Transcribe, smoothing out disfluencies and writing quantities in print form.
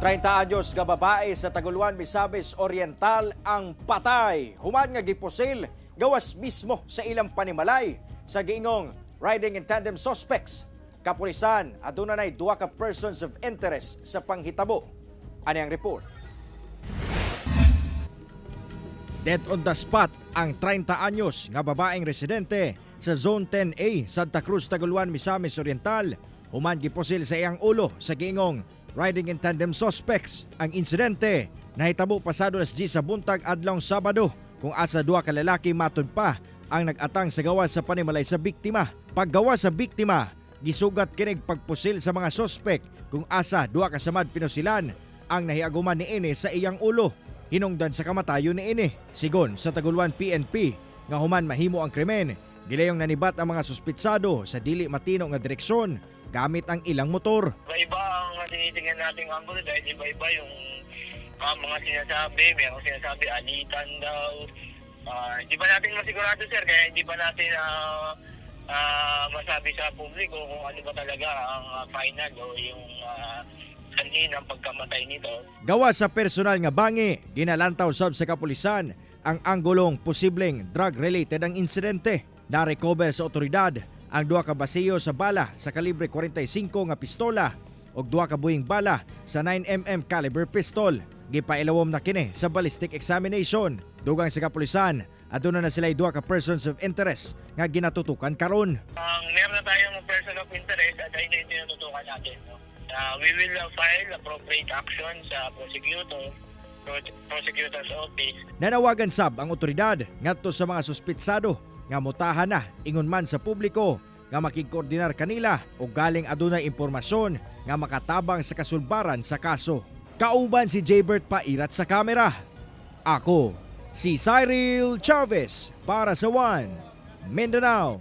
30 anyos nga babae sa Taguluan, Misamis Oriental ang patay. Human nga gipusil gawas mismo sa ilang panimalay sa giingong riding in tandem suspects. Kapulisan, aduna nay duha ka persons of interest sa panghitabo. Ani ang report. Dead on the spot ang 30 anyos nga babaeng residente sa Zone 10A, Santa Cruz, Taguluan, Misamis Oriental. Human gipusil sa iyang ulo sa giingong riding in tandem suspects. Ang insidente nahitabo pasado alas 10 sa buntag adlawng Sabado kung asa duha ka lalaki matud pa ang nag-atang sa gawas sa panimalay sa biktima. Paggawas sa biktima, gisugat kinig pagpusil sa mga suspect kung asa duha ka samad pinusilan ang nahiaguman niini sa iyang ulo hinungdan sa kamatayon niini. Sigon sa Taguluan PNP nga human mahimo ang krimen, gilayong nanibat ang mga suspitsado sa dili matino nga direksyon gamit ang ilang motor. Iba-iba ang tinitingnan nating angulo dahil iba-iba yung mga sinasabi. Merong sinasabi, alitan daw. Hindi pa natin masigurado, sir, kaya hindi pa natin masabi sa publiko kung ano ba talaga ang final o yung sanhi ng pagkamatay nito. Gawa sa personal nga bangi, ginalantaw sab sa kapulisan ang anggulong posibleng drug-related ang insidente. Na-recover sa otoridad ang duha ka basiyo sa bala sa kalibre 45 nga pistola ug duha ka buhing bala sa 9 mm caliber pistol. Gipailawom na kini sa ballistic examination. Dugang sa kapulisan, aduna na sila duha ka persons of interest nga ginatutukan karon. Ang meron na tayong person of interest at ayun na yung tinututukan natin. No? We will file appropriate action sa prosecutor's office. Nanawagan sab ang otoridad ngadto sa mga suspitsado nga mutahan na ingon man sa publiko nga makigkoordinar kanila o galing adunay impormasyon nga makatabang sa kasulbaran sa kaso. Kauban si Jaybert Pairat sa kamera. Ako, si Cyril Chavez para sa One Mindanao.